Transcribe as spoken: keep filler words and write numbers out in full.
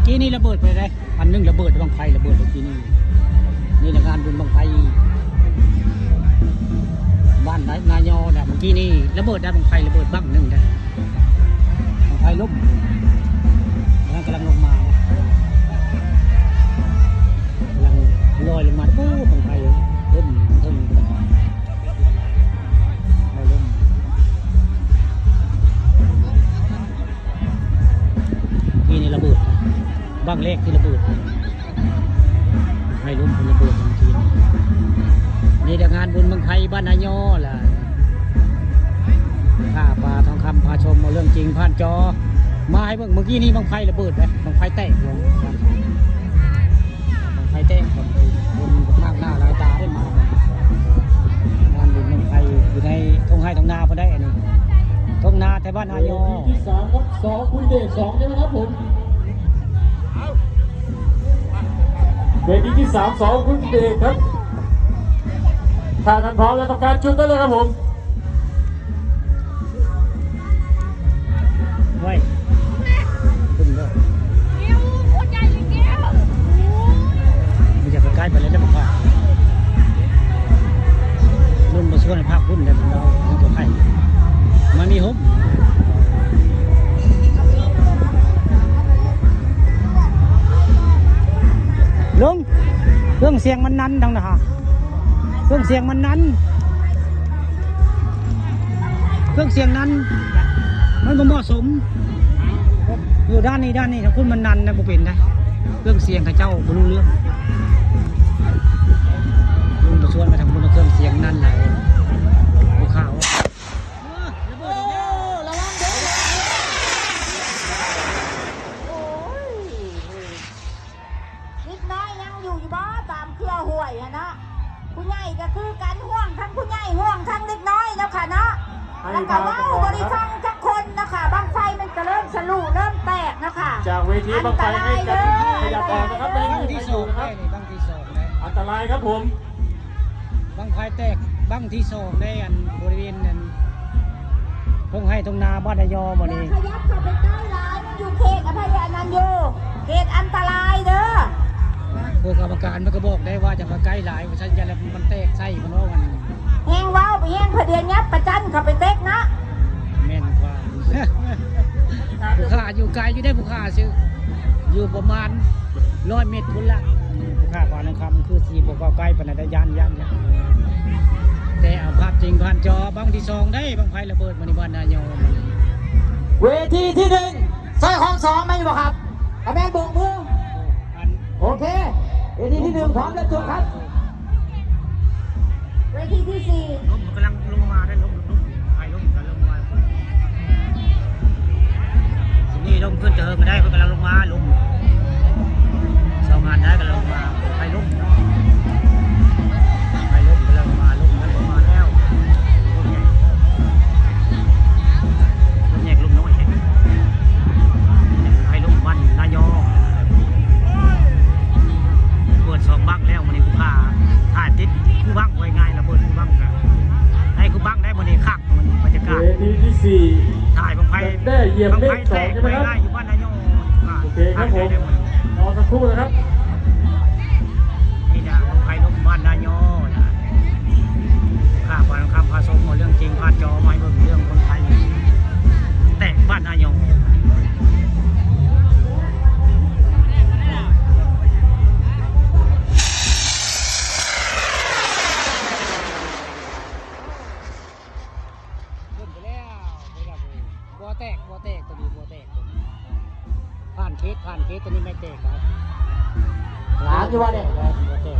กี้นี่ระเบิดไปเลย อันหนึ่งระเบิด บั้งไฟระเบิดเมื่อกี้นี่ นี่นะงานบุญบั้งไฟ บ้านนายอเนี่ย เมื่อกี้นี่ระเบิดได้ บั้งไฟระเบิดบั้งหนึ่งนะ บั้งไฟล้ม แล้วกำลังลงมานะ กำลังลอยลงมา ปุ๊บ บั้งไฟล้ม บั้งไฟล้ม นี่นี่ระเบิด บั้งแรกที่ระเบิด ให้ล้มเป็นระเบิดทันที นี่แต่งานบุญบั้งไฟบ้านนายอล่ะ ผ้าป่าทองคำพาชมเอาเรื่องจริงผ่านจอ มาให้เบิ่ง เมื่อกี้นี่บั้งไฟระเบิดนะ บั้งไฟแตกลง บั้งไฟแตก คนมากหน้าหลายตาได้มา งานบุญบั้งไฟอยู่ในทุ่งไร่ทุ่งนาพอได้อันนี้ ทุ่งนาไทบ้านนายอ ที่สามครับ สอง คุณเดช สอง ใช่ไหมครับผม เวทีที่สาม สอง คุณเดชครับ ถ้าท่านพร้อมแล้วทำการจุดได้เลยครับผม เฮ้ย ขึ้นเลย มันจะไปใกล้ไปเลยได้บอกว่า ลุงมาชวนให้ภาคหุ้นได้ผมเอาของตัวไข่ มันมีหุ้ม ลุง เครื่องเสียงมันนั้นดังนะฮะ เครื่องเสียงมันนั้น เครื่องเสียงนั้น มันบ่เหมาะสม อยู่ด้านนี้ ด้านนี้ ถ้าคุณมันนั้นนะบ่เป็นได้ เครื่องเสียงเขาเจ้าบ่รู้เรื่อง ลุงมาชวนมาทางบนเครื่องเสียงนั้นแหละ ภูเขา โอ้ ระวังเด้อ โอ้ย เด็กน้อยยังอยู่อยู่บ่ ตามเครือห้วยหั้นเนาะ ผู้ใหญ่ก็คือกัน ห่วงทั้งผู้ใหญ่ ห่วงทั้งเด็กน้อยเนาะค่ะเนาะ ให้ แล้วก็เว้า พาสะท้อน บ่ได้ฟังจักคนเนาะค่ะ บั้งไฟมันก็เริ่มสลุเริ่มแตกเนาะค่ะ จากเวทีบั้งไฟให้กับ อันตรายเด้อ พยากรณ์นะครับ ไม่ให้ บั้งที่สอง นะครับ ได้นี่ บั้งที่สองได้ อันตรายครับผม บั้งไฟแตกบั้งที่สองได้ อันบริเวณนั้น ทุ่งไร่ทุ่งนาบ้านนายอมื้อนี้ อย่าขยับเข้าไปใกล้หลาย มันอยู่เขตอภัยอนันต์อยู่ เขตอันตรายเด้อ พวกกรรมการมันก็บอกได้ว่าจะมาใกล้หลาย ว่าฉันจะแล้วมันแตกใส่มันว่ามัน แฮงเว้าไปแฮง พะเดียนยับประจันเข้าไปเต็กนะ แม่นกว่า ผู้ข้าอยู่ไกลอยู่ได้ผู้ข้าซื่อ อยู่ประมาณร้อยเมตรพุ้นละ ผู้ข้าปานคำคือสิบ่เข้าใกล้ปานใด ย่าน ย่าน ย่าน แต่เอาภาพจริงผ่านจอ บั้งที่สองได้ บั้งไฟระเบิดมื้อนี้บ้านนายอ เวทีที่หนึ่ง สร้อยคล้องสอง แม่นอยู่บ่ครับ ถ้าแม่นโบกมือ อัน โอเค เวทีที่หนึ่ง พร้อมแล้วจบครับ เวทีที่สี่ ลมมันกำลังลงมาได้ ลม ลม ไฟลมกำลังลงมา นี่ลมขึ้นเถิงก็ได้ มันกำลังลงมา ลม สองงานได้กำลังลงมา ไฟลม ไฟลมกำลังลงมา ลมกำลังลงมาแล้ว ลมใหญ่ ลมใหญ่ ลมน้อย ไฟลมบ้านนายอ เปิดสองบั้งแล้วมื้อนี้ ผู้ข้าถ่ายติดคู่บั้ง ว่าง่ายๆ ระเบิดคู่บั้งนะ ได้คู่บั้งได้มื้อนี้ คักมื้อนี้ บรรยากาศ เวทีที่สี่ ถ่ายบั้งไฟ แด้เหยียบเลขสอง ใช่ไหมครับ บั้งไฟแตก ว่าง่ายๆ อยู่บ้านนายอ โอเคครับผม ถ่ายได้มื้อนี้ รอสักครู่นะครับ นี่นะ บั้งไฟลมบ้านนายอนะ ข้าพเจ้าคำพาสมเอาเรื่องจริงผ่านจอมาให้เบิ่ง เรื่องคนไทยแตกบ้านนายอ ขึ้นไปแล้ว บ่แตก บ่แตก ตัวนี้บ่แตก ตัวนี้ ผ่านเขต ผ่านเขต ตัวนี้ไม่แตกครับ หลานอยู่ว่าเนี่ย บ่แตก